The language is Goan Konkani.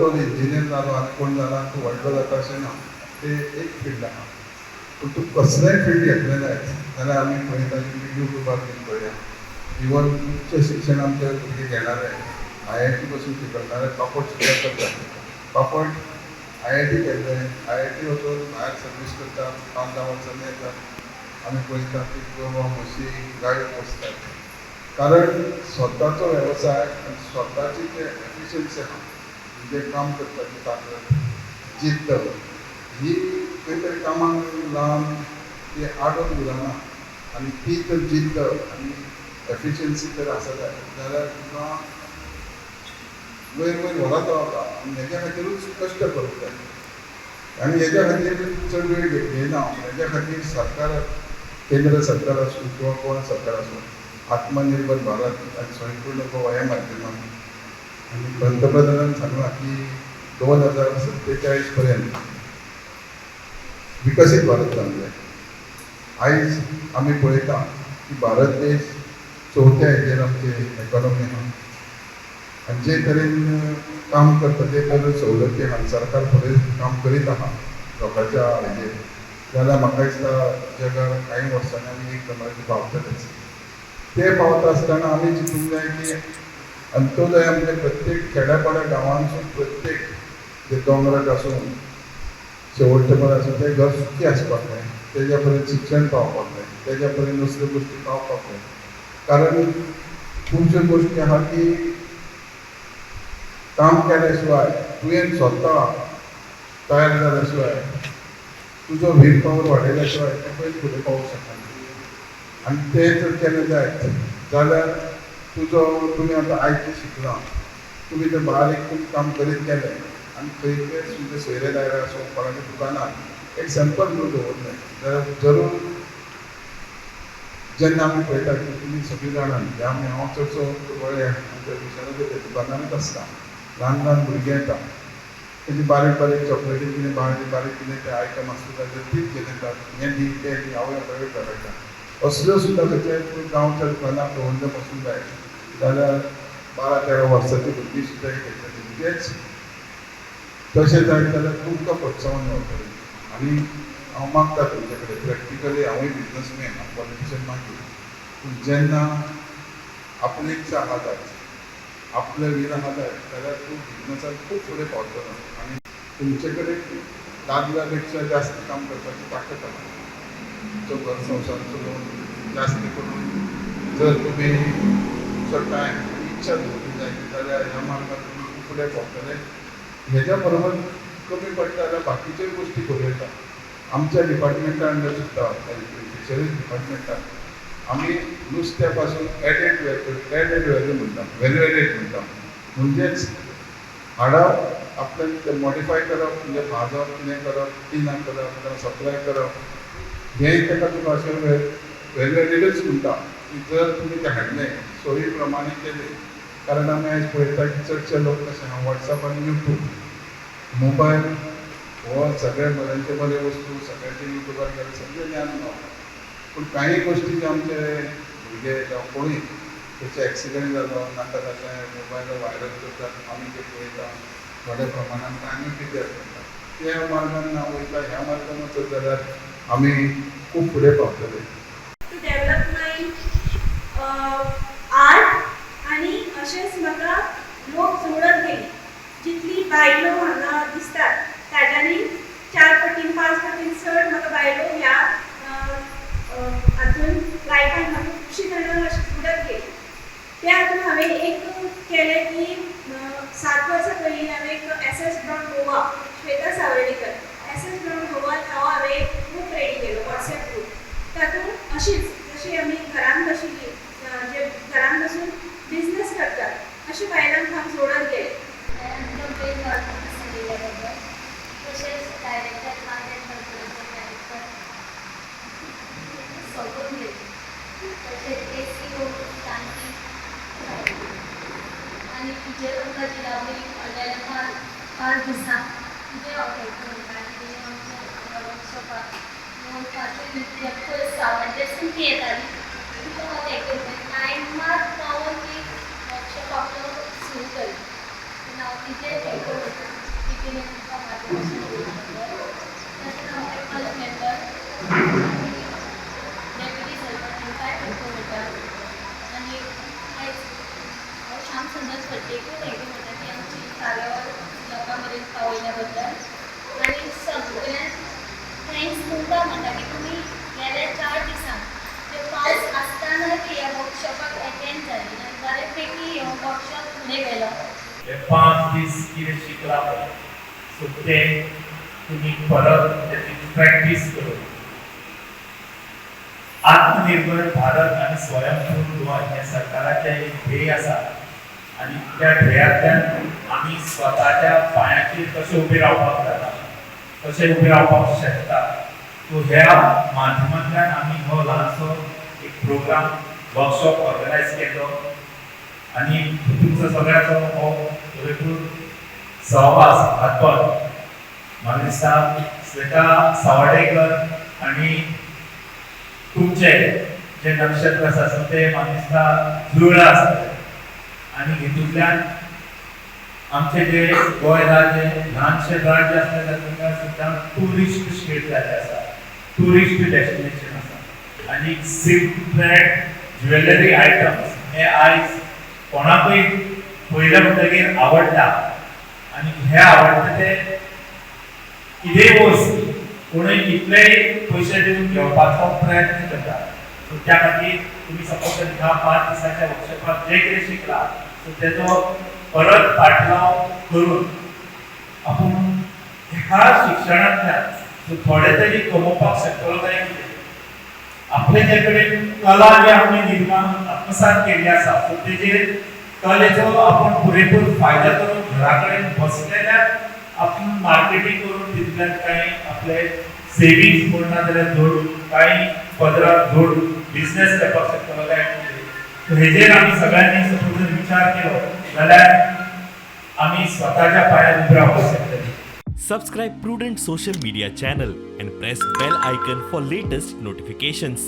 दोतोर इंजिनियर जालो आनी कोण जाला तूं व्हडलो जाता अशें ना. ते एक फिल्ड आहा, पूण तूं कसलेंय फिल्ड घेतलें जायत जाल्यार आमी पळयता की युट्यूबार बीन पळया, इवन उच्च शिक्षण आमचे भुरगे घेणारे IIT पसून शिकणारे पापड सुद्दां करतात. पापड IIT केल्ले, IIT वचून भायर सर्वीस करता, 5-10 वर्सांनी येतात. आमी पळयता की गोरवां, म्हशी, गायो पोसतात. कारण स्वताचो वेवसाय आनी स्वताची जे एफिशियन्सी आहा, जे काम करता ती ताकद, जिद्द ही खंय तरी कामाक लावन ती आडोवन उरना. आनी ती तर जिद्द आनी एफिशियन्सी जर आसा जाल्यार तुका वयर वयर व्हरत रावता. आनी हेज्या खातीरूच कश्ट करूंक जाय. आनी हेज्या खातीर चड वेळ घेयना हांव. हेज्या खातीर सरकार, केंद्र सरकार आसूं किंवा गोवा सरकार आसूं, आत्मनिर्भर भारत आनी स्वयंपूर्ण गोवा ह्या माध्यमान आनी पंतप्रधानान सांगलां की 2047 पर्यंत विकसीत भारत जावंक जाय. आयज आमी पळयता की भारत देश चवथ्या हेजेर आमचे इकॉनॉमी आहा आनी जे तरेन काम करता, जे तरेन सवलती आहा, सरकार फुडें काम करीत आहा लोकांच्या हेजेर, जाल्यार म्हाका दिसता जगार कांय वर्सांनी आमी एक नंबराचेर पावतलेच. ते पावता आसतना आमी चिंतूंक जाय की अंत्योदय म्हणजे प्रत्येक खेड्यापाड्या गांवांसून प्रत्येक जे दोंगराक आसूं, शेवटचे पर्यंत आसूं, तें घर सुखी आसपाक जाय, तेज्या पर्यंत शिक्षण पावपाक जाय, तेज्या पर्यंत दुसऱ्यो गोश्टी पावपाक जाय. कारण खुबश्यो गोश्टी आहा की काम केल्या शिवाय, तुवें स्वता तयार जाल्या शिवाय, तुजो will power वाडयल्या शिवाय तें खंयच फुडें पावूंक शकना. आनी तें जर केलें जायत जाल्यार तुजो, तुमी आतां आयज जें शिकलां, तुमी तें बारीक तुमी काम करीत गेले आनी खंय ते तुमचे सोयरे दायरे आसूं, कोणाच्या दुकानार एक सॅम्पल म्हणून दवरलें जाल्यार जरूर जेन्ना आमी पळयता की तुमी सगळीं जाणां म्हणजे आमी, हांव चडसो पळय आमच्या विशाराच्या दुकानारूच आसता. ल्हान ल्हान भुरगीं येता, तेजी बारीक बारीक चॉकलेटी कितें, बारीक बारीक कितें ते आयटम आसता जाल्यार तीच घेवन येतात. हें दी, तें दी, आवय बापायक धाडटा. असल्यो सुद्दां खंयच्याय गांवच्या दुकानार दवरले पसून जायत जाल्यार 12-13 वर्सांची भुरगीं सुद्दां घेतली. तेच तशें जायत जाल्यार तुमकां प्रोत्साहन मेळटलें. आनी हांव मागता तुमचे कडेन, प्रॅक्टिकली हांवूय बिजनसमॅन, हांव पॉलिटिशियन मागीर, पूण जेन्ना आपली इत्सा आहा जायत, आपलें वील आहा जायत जाल्यार तूं बिजनसान खूब फुडें पावतलो. आनी तुमचे कडेन दादल्या पेक्षा जास्त काम करपाची ताकद आहा. तुमचो घर संवसार चलोवन जास्त करून जर तुमी तुमचो टायम आनी इच्छा दवरली जायत जाल्यार ह्या मार्गार तुमी खूब फुडें पावतले. हेज्या बरोबर कमी पडटा जाल्यार बाकीच्योय गोश्टी करूं येता. आमच्या डिपार्टमेंटा अंडर सुद्दां, फिशरीज डिपार्टमेंटान आमी नुस्त्या पासून एडेड व्हॅल्यू म्हणटा, व्हॅल्यू एडेड म्हणटा. म्हणजेच हाडप, आपल्यान ते मॉडिफाय करप, म्हणजे भाजप, कितें करप, टिनां करप, जावं सप्लाय करप, हें ताका तुका अशें व्हॅल्यू एडेडूच म्हणटा की जर तुमी तें हाडलें, सोयी प्रमाणे केलें. कारण आमी आयज पळयता की चडशे लोक कशे आहा, वॉट्सॅप आनी युट्यूब, मोबायल हो सगळे बऱ्यांचे बरे वस्तू. सगळ्यांचे युट्यूबार गेल्यार सगळें ज्ञान गावता. पूण काही गोश्टी जे आमचे भुरगे जावं कोणूय तेचे एक्सिडंट जालो, नाका जालें, मोबायल व्हायरल करतात. आमी ते पळयता, थोड्या प्रमाणान आमी पिड्ड्यार करता. त्या मार्गान ना वयता, ह्या मार्गान वचत जाल्यार आमी खूब फुडें पावतले. To develop my art. आनी अशेंच म्हाका लोक जोडत गेली. जितली बायलो हांगा दिसतात, ताज्यांनी चार पटीन, पांच पटीन चड म्हाका बायलो ह्या हातून लायफान म्हाका खुबशीं जाणां अशीं जोडत गेली. त्या हातून हांवें एक केलें की 7 वर्सां पयलीं हांवें एक S S dot Goa, Shweta Sawardekar, S S dot Goa हो हांवें एक ग्रूप रेडी केलो, वॉट्सॅप ग्रूप. तातूंत अशीच जशी आमी घरान बशिल्ली, जे घरान बसून बिझनस करतात, अशे बायलांक हांव जोडत गेलें. आमकां बेन दिल्या बद्दल, तशेंच डायरेक्टर आर्ट अँड कल्चराचो डायरेक्टर सोंपून गेले, तशेंच एसीओ शांती आनी टिचर आमकां जिलाबी गेल्या 5 5 दिसां तिजें हांव thank you म्हणटा. आनी तिणें आमच्या वर्कशॉपाक येवन पयस सावड्डेसून ती येताली, तिका हांव thank you म्हणटा. टायमार पावोन ती वर्कशॉप आपलो सुरू केलो, हांव तिजें thank you म्हणटा. मेरेन पावयल्या बद्दल. आनी सगळ्यांत thanks तुमकां म्हणटा की तुमी गेल्या 4 दिसांक ते पावस आसतना ती ह्या वर्कशॉपाक एटेंड जाली आनी बरे पैकी हो वर्कशॉप फुडें गेलो. हे 5 दीस कितें शिकला पळय, सो ते तुमी परत त्याची प्रॅक्टीस करून आत्मनिर्भर भारत आनी स्वयंपूर्ण गोवा हें सरकाराचें एक ध्येय आसा आनी त्या ध्येयांतल्यान आमी स्वताच्या पांयाचेर कशें उबें रावपाक जाता, कशें उबें रावपाक शकता, सो ह्या माध्यमांतल्यान आमी हो ल्हानसो एक प्रोग्राम, वर्कशॉप ऑर्गनायज केलो आनी तुमचो सगळ्याचो हो पुरेपूर सहवास, हातबळ. म्हाका दिसता श्वेता सावर्डेकर आनी तुमचे जे नक्षत्र आसा, सो ते म्हाका दिसता जुळ्ळा आसतले आनी हितूंतल्यान आमचे जे गोंय राज्य, ल्हानशें राज्य आसलें तातूंतल्यान सुद्दां टुरिस्ट स्टेट जाल्लें आसा, टुरिस्ट डेस्टिनेशन आसा आनी सिल्क थ्रेड ज्वेलरी आयटम्स हे आयज कोणाकूय पळयलें म्हणटगीर आवडटा आनी हे आवडटा ते कितेंय वस्त कोणूय कितलेय पयशे दिवन घेवपाचो प्रयत्न करता. सो त्या खातीर तुमी सपोज ह्या 5 दिसाच्या वर्कशॉपात जे कितें शिकला, सो तेजो परत पाठलाव करून आपूण ह्या शिक्षणांतल्यान सो थोडे तरी कमोवपाक शकतलो काय कितें, आपले जे कडेन कला जी आमी निर्माण आत्मसात केल्ली आसा, सो तेजेर कलेचो आपूण पुरेपूर फायदो करून घरा कडेन बसलेल्या आपूण मार्केटींग करून तितूंतल्यान कांय आपले सेविंग्स म्हूण ना जाल्यार जोडून कांय पदरात जोडून बिझनेस करपाक शकतलो काय कितें. सो हेजेर आमी सगळ्यांनी सपोज जर विचार केलो जाल्यार आमी स्वताच्या पांयार उबे रावपाक शकतली. Subscribe Prudent Social Media channel and press bell icon for latest notifications.